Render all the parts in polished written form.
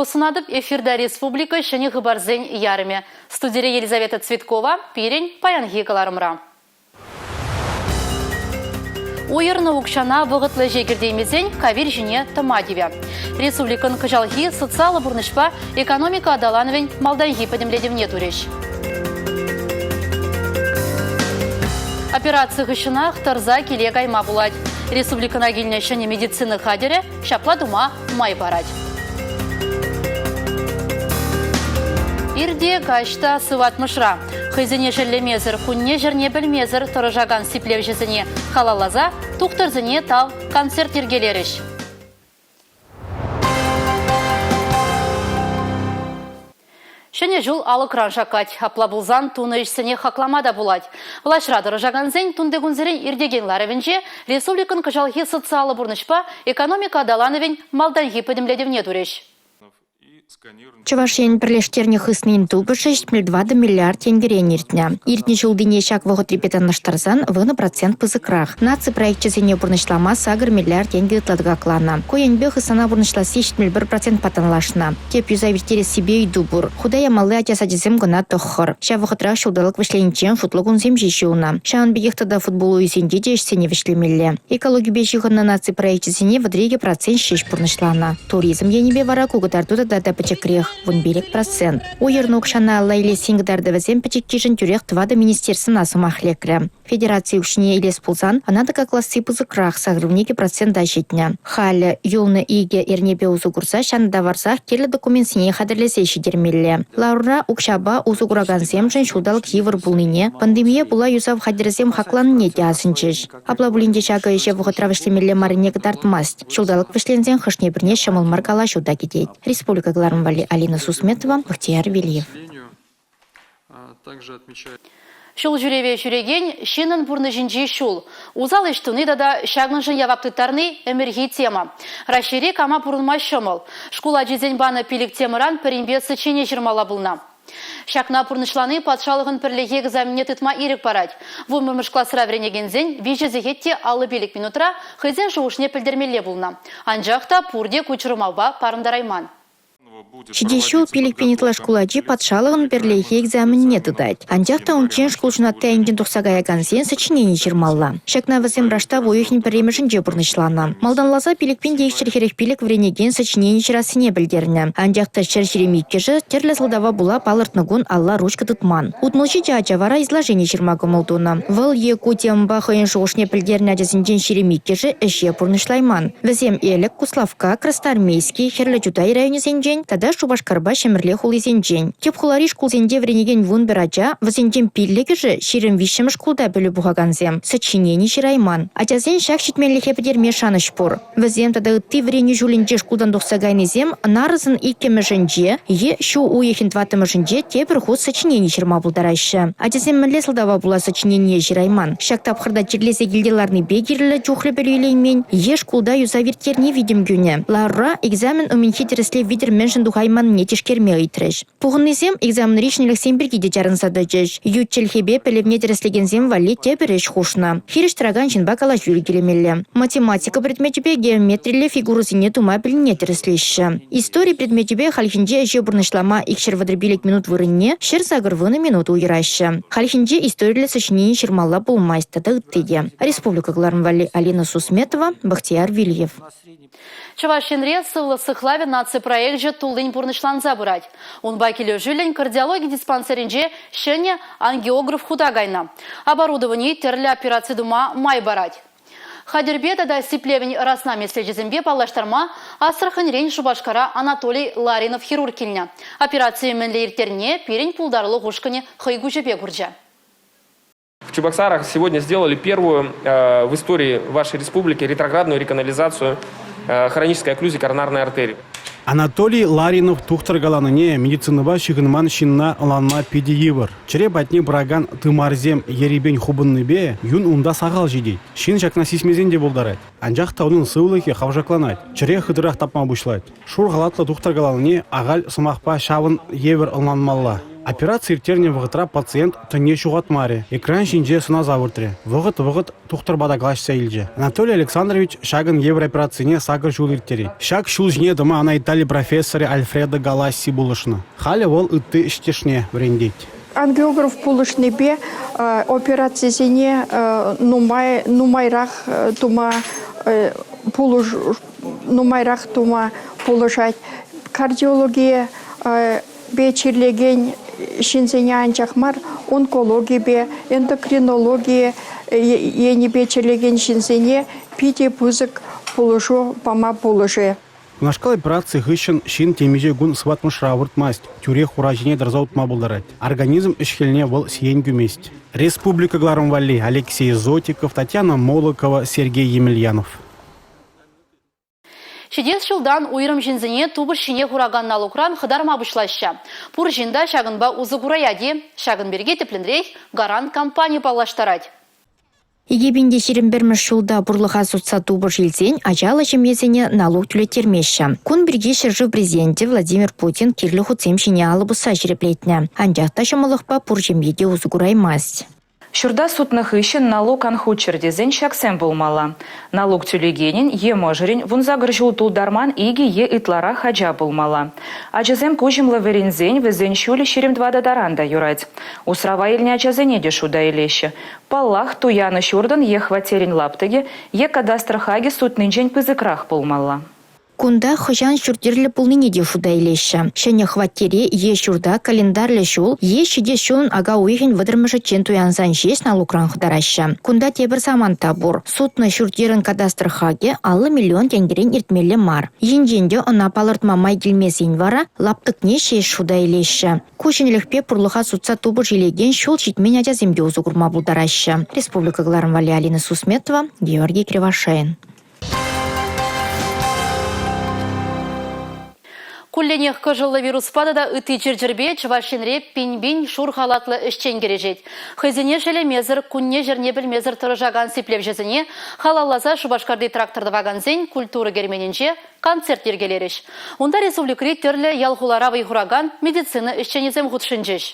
Сывлӑх сунатӑп. Эфирта республика ҫӗнӗ хыпарсен ярӑмӗ. Студире Елизавета Цветкова, пирӗн паянхи кӑларӑмра. Уйӑрнӑ укҫана вӑхӑтлӑ ӗҫе кӗртеймесен кавир ҫине тӑма тивӗ. Республикӑн кӑҫалхи социаллӑ пурнӑҫпа экономика аталанӑвӗн малтанхи пӗтӗмлетӗвне турӗҫ. Операци хыҫҫӑнах тӑрса киле кайма пулать. Республикӑна килнӗ ҫӗнӗ медицина хатӗрӗ ҫапла тума май парать. Ирте каҫ та сыватмӑшра. Хӑйсене шеллемесӗр, кунне-ҫӗрне пӗлмесӗр тӑрӑшакан сиплевҫӗсене халалласа тухтӑрсене тав концерт йӗркелерӗҫ. Ҫӗнӗ ҫул алӑкран шаккать. Апла пулсан тунӑ ӗҫсене хаклама та пулать. Влаҫра тӑрӑшакансен тунтикунсерен иртекен ларӑвӗнче республикӑн кӑҫалхи социаллӑ пурнӑҫпа экономика аталанӑвӗн малтанхи пӗтӗмлетӗвне турӗҫ. Чӑваш Ен пӗрлештернӗ хыснин тупӑшӗ 74 миллиард тенкӗрен иртнӗ. Иртнӗ ҫултине ҫак вӑхӑтрипе танлаштарсан вунӑ процент пысӑкрах. Наци проекчӗсене пурнӑҫлама 8 миллиард тенкӗ ытла тӑкакланӑ. Ку енпе хыснана пурнӑҫласси 71 процентпа танлашнӑ. Тӗп юсав ирттерессипе ыйту пур. Хута ямалли ача сачӗсем кӑна тӑххӑр. Ҫав вӑхӑтрах ҫулталӑк вӗҫлениччен шутлӑ кунсем ҫеҫ юлнӑ. Ҫавӑн пекех тата футбол уйӗсенче те ӗҫсене вӗҫлемелле. Экологипе ҫыхӑннӑ наци проекчӗсене 32 процент ҫеҫ пурнӑҫланӑ. Туризм енӗпе вара ку кӑтарту тата та пӗчӗкрех – 15 процент. Уйӑрнӑ укҫана алла илессин кӑтартӑвӗсем пӗчӗккишӗн тӳрех тӑватӑ министерствӑна сӑмах лекрӗ. Федераци укҫине илес пулсан, ӑна тӑкакласси пысӑкрах, 82 процента ҫитнӗ. Халӗ юлнӑ икӗ эрнепе усӑ курса ҫанӑ тавӑрсах кирлӗ документсене хатӗрлесе ҫитермелле. Ларура укҫапа усӑ куракансемшӗн ҫулталӑк йывӑр пулнине, пандемие пула юсав хатӗрӗсем хакланнине те асӑнчӗҫ. Апла пулин те ҫакӑ ӗҫе вӑхӑтра вӗҫлемелле маррине кӑтартмасть. Ҫулталӑк вӗҫленсен хӑшне-пӗрне ҫӑмӑл мар калаҫу та кӗтет. Республика кӑларӑм валли Алина Сусметова, Бахтияр Велиев. Ҫул ҫӳреве ҫӳрекен ҫыннӑн пурнӑҫӗнчи ҫул, усал ӗҫ туни тата ҫакӑншӑн явап тыттарни ӗмӗрхи тема. Раҫҫейре кама пурӑнма ҫӑмӑл? Шкул ачисен панӑ пилӗк темӑран пӗринпе сочинени ҫырмалла пулнӑ. Ҫакна пурнӑҫлани патшалӑхӑн пӗрлехи экзаменне тытма ирӗк парать. Вунпӗрмӗш класра вӗренекенсен виҫӗ сехет те 55 минутра хӑйсен шухӑшне пӗлтермелле пулнӑ. Анчах та пурте ку чӑрмавпа парӑнтарайман. Ҫитес ҫул 5000 ытла шкул ачи патшалӑхӑн пӗрлехи экзаменне тытать. Анчах та унччен шкул ҫунатти айӗнчен тухса каякансен сочинени ҫырмалла. Ҫакна вӗсем раштав уйӑхӗн пӗрремӗшӗнче пурнӑҫланӑ. Малтанласа 5245 вӗренекен сочинени ҫырассине пӗлтернӗ. Анчах та 122-шӗ тӗрлӗ сӑлтава пула палӑртнӑ кун алла ручка тытман. 67 ача вара изложени ҫырма кӑмӑл тунӑ. Вӑл е ку темӑпа хӑйӗн шухӑшне пӗлтернӗ ачасенчен 22-шӗ ӗҫе пурнӑҫлайман. Вӗсем Элӗк, Куславкка, Красноармейски, Хӗрлӗ Чутай районӗсенчен тата Шупашкарпа Ҫӗмӗрле хулисенчен. Тӗп хулари шкулсенче вӗренекен 11 ача, вӗсенчен пиллӗкӗшӗ 23-мӗш шкулта пӗлӳ пухакансем, сочинени ҫырайман. Ачасен ҫак ҫитменлӗхе пӗтерме шанӑҫ пур. Вӗсем тата ытти вӗренӳ ҫулӗнче шкултан тухса кайнисем нарӑсӑн иккӗмӗшӗнче е ҫу уйӑхӗн тӑваттӑмӗшӗнче тепӗр хут сочинени ҫырма пултараҫҫӗ. Ачасем мӗнле сӑлтава пула сочинение ҫырайман? Ҫак тапхӑрта чирлесе килте ларнипе кирлӗ чухлӗ пӗлӳ илеймен е шкулта юсав ирттерни витӗм кӳнӗ. Ларура экзамен умӗнхи тӗрӗслев витӗр мӗншӗн тухайманнине тишкерме ыйтрӗҫ. Пухӑннисем экзаменри ҫӗнӗлӗхсем пирки те чарӑнса тӑчӗҫ. Ют чӗлхепе пӗлӗвне тӗрӗслекенсем валли тепӗр ӗҫ хушнӑ. Хирӗҫ тӑракан ҫынпа калаҫу йӗркелемелле. Математика предмечӗпе геометрилле фигурӑсене тума пӗлнине тӗрӗслеҫҫӗ. Истори предмечӗпе хальхинче ӗҫе пурнӑҫлама 235 минут вырӑнне 180 минут уйӑраҫҫӗ. Хальхинче историллӗ сочинени ҫырмалла пулмасть тата ытти те. Республика кӑларӑм валли Алина Сусметова, Бахтияр Вильев. Чӑваш Енре сывлӑх сыхлавӗ наци проекчӗ туллин пурнӑҫланса пырать. Унпа килӗшӳллӗн кардиологи диспансерӗнче ҫӗнӗ ангиограф хута кайнӑ. Оборудовани тӗрлӗ операци тума май парать. Хатӗрпе тата сиплевӗн расна меслечӗсемпе паллаштарма Астраханьрен Шупашкара Анатолий Ларинов хирург килнӗ. Операцие мӗнле ирттернине пирӗн пултарулӑх ушкӑнӗ хӑй куҫӗпе курчӗ. В Чебоксарах сегодня сделали первую э, в истории вашей республики ретроградную реканализацию э, хронической окклюзии коронарной артерии. Анатолий Ларинов тухтӑр каланине медицинӑпа ҫыхӑнман ҫынна ӑнланма питӗ йывӑр. Чӗре патне пыракан тымарсем ерипен хупӑннипе юн унта сахал ҫитет. Ҫын ҫакна сисмесен те пултарать. Анчах та унӑн сывлӑхӗ хавшакланать, чӗре хытӑрах тапма пуҫлать. Шур халатлӑ тухтӑр каланине ахаль сӑмахпа ҫавӑн евӗр ӑнланмалла. Операци ирттернӗ вӑхӑтра пациент тӑнне ҫухатмарӗ, экран ҫинче сӑнаса выртрӗ. Вӑхӑт-вӑхӑт тухтӑрпа та калаҫса илчӗ. Анатолий Александрович ҫакӑн евӗр операцине 8 ҫул ирттерет. Ҫак ҫул ҫине тӑма ӑна Итали профессорӗ Альфредо Галасси пулӑшнӑ. Халӗ вӑл ытти ӗҫтешне вӗрентет. Ангиограф пулӑшнипе операцисене нумай нумайрах тума пулӑш нумайрах тума пулӑшать. Кардиологие чирлекен ҫынсене анчах мар, онкологипе, эндокринологи енӗпе чирлекен ҫынсене питӗ пысӑк пулӑшу пама пулӑшӗ. Кунашкал операци хыҫҫӑн ҫын темиҫе кун сыватмӑшра выртмасть, тӳрех ура ҫине тӑрса утма пултарать. Организм ӗҫ-хӗлне вӑл сиен кӳмест. Республика кӑларӑм валли Алексей Зотиков, Татьяна Молокова, Сергей Емельянов. Ҫитес ҫултан уйрӑм ҫынсене тупӑш ҫине хуракан налукран хӑтарма пуҫлаҫҫӗ. Пур ҫын та ҫакӑнпа усӑ кураять-и? Ҫакӑн пирки тӗплӗнрех «Гарант» компани паллаштарать. 2021-мӗш ҫулта пурлӑха сутса тупӑш илсен ачаллӑ ҫемьесене налук тӳлеттермеҫҫӗ. Кун пирки ҫӗршыв Президенчӗ Владимир Путин кирлӗ хутсем ҫине алӑ пусса ҫирӗплетнӗ. Анчах та ҫӑмӑллӑхпа пур ҫемье те усӑ кураймасть. Ҫурта сутнӑ хыҫҫӑн налук ан хуччӑр тесен ҫаксем пулмалла. Налук тӳлекенӗн е мӑшӑрӗн 18 ҫул тултарман икӗ е ытларах ача пулмалла. Ачасем куҫӑмлӑ вӗренсен вӗсен ҫулӗ 24 таран та юрать. Усрава илнӗ ачасене те шута илеҫҫӗ. Паллах, туяннӑ ҫуртӑн е хваттерӗн лаптӑкӗ е кадастр хакӗ сутнинчен пысӑкрах пулмалла. Кунта хӑҫан ҫурт-йӗрлӗ пулнине те шута илеҫҫӗ. Ҫӗнӗ хваттере е ҫурта календарлӗ ҫул е ҫитес ҫулӑн ака уйӑхӗн 30-мӗшӗччен туянсан ҫеҫ налукран хӑтараҫҫӗ. Кунта тепӗр самант та пур. Сутнӑ ҫурт-йӗрӗн кадастр хакӗ 50 миллион тенкӗрен иртмелле мар. Енчен те ӑна палӑртма май килмесен вара лаптӑкне ҫеҫ шута илеҫҫӗ. Ку ҫӗнӗлӗхпе пурлӑха сутса тупӑш илекен ҫул ҫитмен ачасем те усӑ курма пултараҫҫӗ. Республика кӑларӑм валли Алина Сусметова, Георгий Кривошеин. Кулленех кӑшӑллӑ вируспа тата ытти чир-чӗрпе Чӑваш Енре пин-пин шур халатлӑ ӗҫчен кӗрешет. Хӑйсене шелемесӗр, кунне-ҫӗрне пӗлмесӗр тӑрӑшакан сиплевҫӗсене халалласа Шупашкарти трактор тӑвакансен культура керменӗнче концерт йӗркелерӗҫ. Унта республикӑри тӗрлӗ ял-хулара вӑй хуракан медицина ӗҫченӗсем хутшӑнчӗҫ.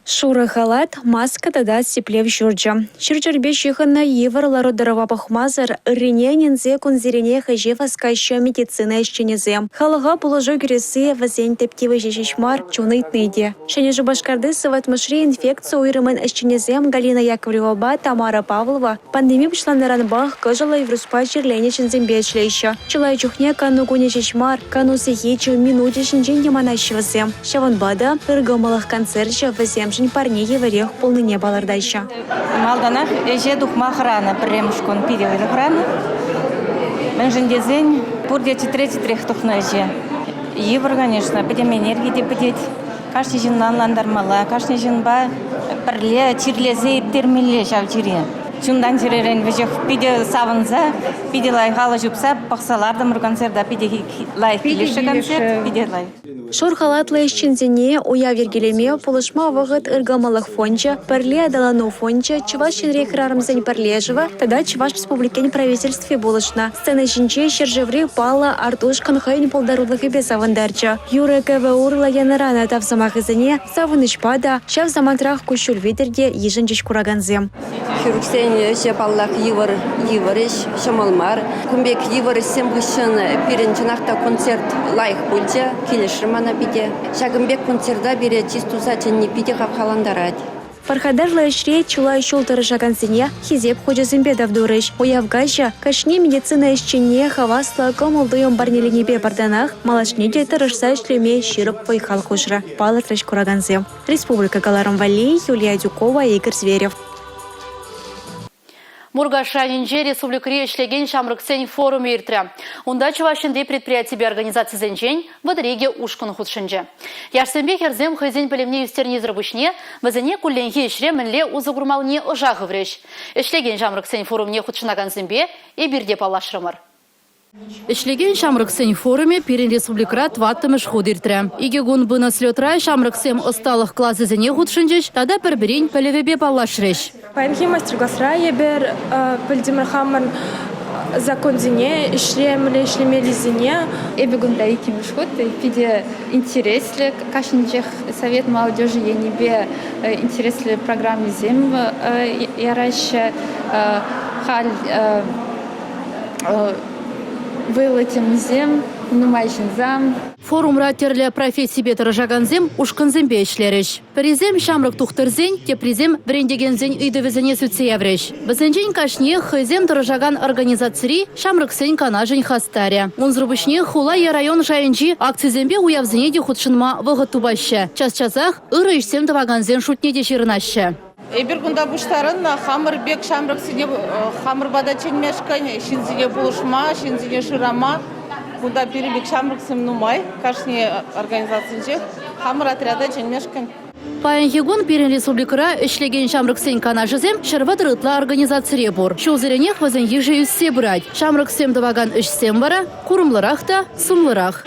Шурӑ халат, маска тата сиплев ҫурчӗ. Чир-чӗрпе ҫыхӑннӑ йывӑр лару-тӑрӑва пӑхмасӑр ыррине ӗненсе кунсеренех ӗҫе васкаҫҫӗ медицина ӗҫченӗсем. Халӑха пулӑшу кӳресси вӗсен тӗп тивӗҫӗ ҫеҫ мар, чун ыйтни те. Ҫӗнӗ Шупашкарти сыватмӑшри инфекци уйрӑмӗн ӗҫченӗсем Галина Яковлевӑпа Тамара Павлова пандеми пуҫланнӑранпах кӑшӑллӑ вируспа чирленӗ ҫынсемпе ӗҫлеҫҫӗ. Чылай чухне кану кунӗ ҫеҫ мар, кану сехечӗ, минучӗ ҫинчен те манаҫҫӗ вӗсем. Ҫавӑнпа та ыркӑмӑллӑх концерчӗ вӗсемшӗн парне евӗрех пулнине палӑртаҫҫӗ. Малтанах ӗҫе тухма хӑранӑ пӗрремӗш кун питӗ вӑйлӑ хӑранӑ. Мӗншӗн тесен пурте чӗтре-чӗтрех тухнӑ ӗҫе. Йывӑр, конечно, пӗтӗм энерги те пӗтет. Кашни ҫынна ӑнлантармалла, кашни ҫынпа пӗрле чирлесе ирттермелле ҫав чире. Чунтан-чӗререн веҫех питӗ савӑнса, питӗ лайӑх алӑ ҫупса пӑхса лартӑмӑр концерта. Питӗ лайӑх килӗшрӗ концерт, питӗ лайӑх. Шур халатлӑ ӗҫченсене уяв йӗркелеме пулӑшма вӑхӑт ыркӑмӑллӑх фончӗ, Пӗрле аталану фончӗ, Чӑваш Енри хӗрарӑмсен пӗрлешӗвӗ тата Чӑваш Республикин Правительстви пулӑшнӑ. Сцена ҫинче ҫӗршыври паллӑ арт-ушкӑн хӑйӗн пултарулӑхӗпе савӑнтарчӗ. Юрӑ-кӗвӗ урлӑ янӑранӑ тав сӑмахӗсене савӑнӑҫпа та, ҫав самантрах куҫҫуль витӗр те йышӑнчӗҫ куракансем. Хирургсен ӗҫӗ, паллах, йывӑр, йывӑр ӗҫ, ҫӑмӑл мар. Кун пек йывӑр ӗҫсем хыҫҫӑн пирӗн чӑнах та концерт лайӑх пулчӗ, килӗшрӗ мана питӗ. Ҫакӑн пек концерта пире чыс туса чӗнни питӗ хавхалантарать. Пархатарлӑ ӗҫре чылай ҫул тӑрӑшакансене Хисеп хучӗсемпе тав турӗҫ. Уяв каҫӗ кашни медицина ӗҫченне хаваслӑ кӑмӑл-туйӑм парнеленипе пӗртанах малашне те тӑрӑшса ӗҫлеме ҫирӗп вӑй-хал хушрӗ, палӑртрӗҫ куракансем. Республика кӑларӑм валли Юлия Адюкова, Игорь Зверев. Муркаш районӗнче республикӑри ӗҫлекен ҫамрӑксен форумӗ иртрӗ. Унта Чӑваш Енри предприятипе организацисенчен 32 ушкӑн хутшӑнчӗ. Яшсемпе хӗрсем хӑйсен пӗлӗвне ӳстернисӗр пуҫне вӗсене кулленхи ӗҫре мӗнле усӑ курмаллине ӑша хыврӗҫ. Ӗҫлекен ҫамрӑксен форумне хутшӑнакансемпе эпир те паллашрӑмӑр. Ӗҫлекен ҫамрӑксен форумӗ пирӗн республикӑра тӑваттӑмӗш хут иртрӗ. Икӗ кун пынӑ слетра ҫамрӑксем ӑсталӑх класӗсене хутшӑнчӗҫ тата пӗр-пӗрин пӗлӗвӗпе паллашрӗҫ. Паянхи мастер-класра эпир пӗлтӗмӗр хамӑр Законсене, ӗҫре мӗнле ӗҫлемеллисене. Эпӗ кунта иккӗмӗш хут. Питӗ интереслӗ. Кашнинчех совет молодежи енӗпе интереслӗ программисем яраҫҫӗ. Халь вӑйлӑ темӑсем, нумай ҫынсам. Форумра тӗрлӗ профессипе тӑрӑшакансем ушкӑнсемпе ӗҫлерӗҫ. Пӗрисем ҫамрӑк тухтӑрсен, теприсем вӗрентекенсен ыйтӑвӗсене сӳтсе яврӗҫ. Вӗсенчен кашниех хӑйсем тӑрӑшакан организацири ҫамрӑксен канашӗн хастарӗ. Унсӑр пуҫне хула е район шайӗнчи акцисемпе уявсене те хутшӑнма вӑхӑт тупаҫҫӗ. Час-часах ырӑ ӗҫсем тӑвакансен шутне те ҫырӑнаҫҫӗ. Эпир кунта пуҫтарӑннӑ хамӑр пек ҫамрӑксене хамӑр пата чӗнмешкӗн, ҫынсене пулӑшма, ҫынсене шырама. Кунта пирӗн пек ҫамрӑксем нумай кашни организацинчех хамӑр отряда чӗнмешкӗн. Паянхи кун пирӗн республикӑра ӗҫлекен ҫамрӑксен канашӗсем 130 ытла организацире пур. Ҫулсеренех вӗсен йышӗ ӳссе пырать. Ҫамрӑксем тӑвакан ӗҫсем вара курӑмлӑрах та сумлӑрах.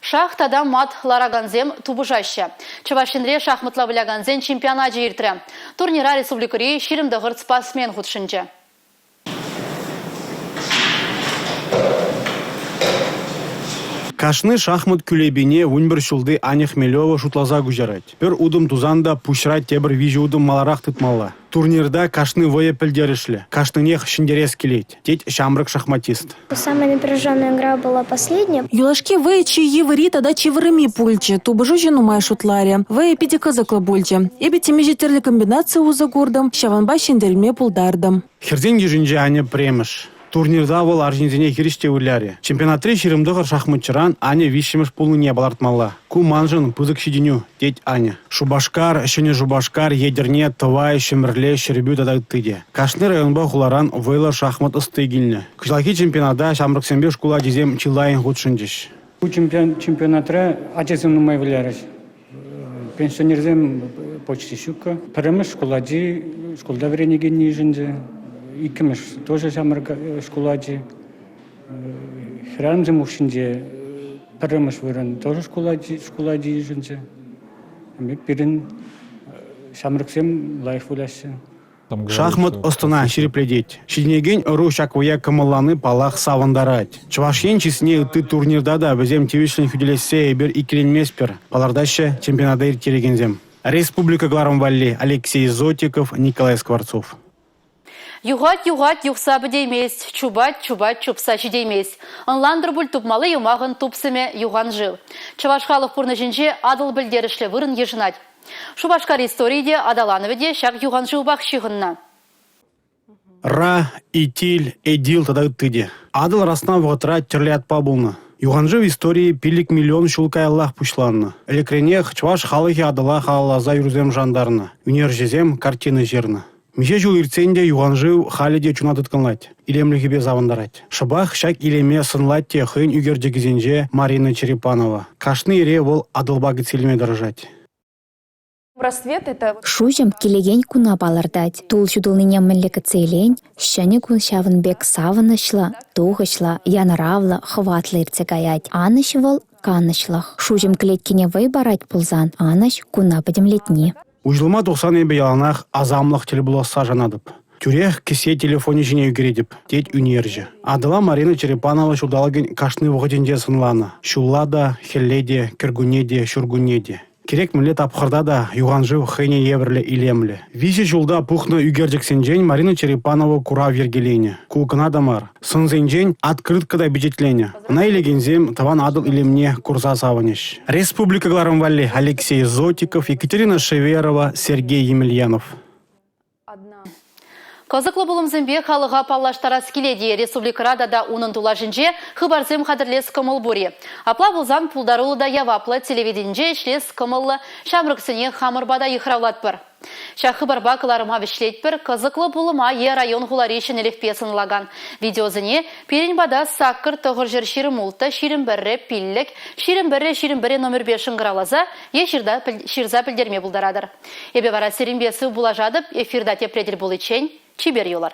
Шах тата мат ларакансем тупӑшаҫҫӗ. Чӑваш Енре шахматла вылякансен чемпионачӗ иртрӗ. Турнира республикӑри 29 спортсмен хутшӑнчӗ. Кашни шахмат кӳлепине 11 ҫулти Аня Хмелева шутласа куҫарать. Пӗр утӑм тусан та пуҫра тепӗр виҫӗ утӑм маларах тытмалла. Турнирта кашни вӑйӑ пӗлтерӗшлӗ, кашнинех ҫӗнтерес килет, тет ҫамрӑк шахматист. Самая напряженная игра была последняя. Юлашки вӑйӑ чи йывӑрри тата чи вӑрӑмми пулчӗ. Тупӑшуҫӑ нумай шутларӗ. Вӑйӑ питӗ кӑсӑклӑ пулчӗ. Эпӗ темиҫе тӗрлӗ комбинаци усӑ куртӑм, ҫавӑнпа ҫӗнтерме пултартӑм. Хӗрсен йышӗнче Аня пӗрремӗш. Турнирта вӑл арҫынсене хирӗҫ те вылярӗ. Чемпионатри 29 шахматҫӑран Аня виҫҫӗмӗш пулнине палӑртмалла. Ку маншӑн пысӑк ҫитӗнӳ, тет Аня. Шупашкар, Ҫӗнӗ Шупашкар, Етӗрне, Тӑвай, Ҫӗмӗрле, Ҫӗрпӳ тата ытти те. Кашни районпа хуларан вӑйлӑ шахмат ӑсти килнӗ. Кӑҫалхи чемпионата ҫамрӑксемпе шкул ачисем чылаййӑн хутшӑнчӗҫ. Ку чемпионатра ачасем нумай вылярӗҫ. Пенсионерсем почти ҫуккӑ. Пӗрремӗш шкул ачи шкулта вӗренекенни йышӑнчӗ. Иккӗмӗш тоже ҫамрӑк шкул ачи. Хӗрарӑмсем хушшинче пӗрремӗш вырӑн тоже шкул ачи, шкул ачи йышӑнчӗ. Пирӗн ҫамрӑксем лайӑх выляҫҫӗ. Шахмат ӑс-тӑна ҫирӗплетет. Ҫитӗнекен ӑру ҫак вӑййа кӑмӑллани, паллах, савӑнтарать. Чӑваш Ен чысне ытти турнирта та вӗсем тивӗҫлӗн хӳтӗлессе эпир иккӗленместпӗр, палӑртаҫҫӗ чемпионата ирттерекенсем. Республика кӑларӑм валли Алексей Зотиков, Николай Скворцов. Юхать, юхать, юхса пӗтеймест, чупать, чупать, чупса ҫитеймест. Ӑнлантӑр пуль тупмалли юмахӑн тупсӑмӗ юхан шыв. Чӑваш халӑх пурнӑҫӗнче Атӑл пӗлтерӗшлӗ вырӑн йышӑнать. Шупашкар историйӗ те, аталанӑвӗ те ҫак юханшывпах ҫыхӑннӑ. Ра, Итиль, Эдил тата ытти те. Атӑл расна вӑхӑтра тӗрлӗ ятпа пулнӑ. Юханшыв историйӗ 5 миллион ҫул каяллах пуҫланнӑ. Ӗлӗкренех чӑваш халӑхӗ Атӑла халалласа юрӑсем шантарнӑ, ӳнерҫӗсем картина ҫырнӑ. Миҫе ҫул иртсен те юханшыв халӗ те чуна тыткӑнлать, илемлӗхӗпе савӑнтарать. Шӑпах ҫак илеме сӑнлать те хӑйӗн ӳкерчӗкӗсенче Марина Черепанова. Кашни ире вӑл Атӑлпа кӗтсе илме тӑрӑшать. Шуҫӑм килекен куна палӑртать. Тул ҫутӑлнине мӗнле кӗтсе илен, ҫӗнӗ кун ҫавӑн пек савӑнӑҫлӑ, тухӑҫлӑ, янӑравлӑ, хӑватлӑ иртсе каять. Анӑҫ вӑл – канӑҫлӑх. Шуҫӑм кӗлеткене вӑй парать пулсан, анӑҫ – куна пӗтӗмлетни. Уҫӑлма тухсан эпӗ яланах асамлӑх тӗл пуласса шанатӑп. Тӳрех кӗсье телефонӗ ҫине ӳкеретӗп, тет ӳнерҫӗ. Атӑла Марина Черепанова ҫулталӑкӗн кашни вӑхӑтӗнче сӑнланӑ. Ҫулла та, хӗлле те, кӗркунне те, ҫуркунне те. Кирек мӗнле тапхӑрта та юханшыв хӑйне евӗрлӗ илемлӗ. Виҫӗ ҫулта пухнӑ ӳкерчӗксенчен Марина Черепанова курав йӗркеленӗ. Ку кӑна та мар. Сӑнсенчен открытка та пичетленӗ. Ӑна илекенсем Тӑван Атӑл илемне курса савӑнӗҫ. Республика кӑларӑм валли Алексей Зотиков, Екатерина Шеверова, Сергей Емельянов. Кӑсӑклӑ пулӑмсемпе халӑха паллаштарас килет-и республикӑра тата унӑн тулашӗнче хыпарсем хатӗрлес кӑмӑл пур-и? Апла пулсан пултаруллӑ та яваплӑ телевиденинче ӗҫлес кӑмӑллӑ ҫамрӑксене хамӑр пата йыхравлатпӑр. Ҫак хыпарпа кӑларӑма вӗҫлетпӗр. Кӑсӑклӑ пулӑма е район-хулари ҫӗнӗлӗхпе сӑнлакан видеосене пирӗн пата саккӑр тӑхӑрҫӗр 26 21 пиллӗк 21 21 номерпе шӑнкӑравласа е ҫырса пӗлтерме пултаратӑр. Эпӗ вара сирӗнпе сыв пулашатӑп. Эфирта тепре тӗл пуличчен чипер юлӑр.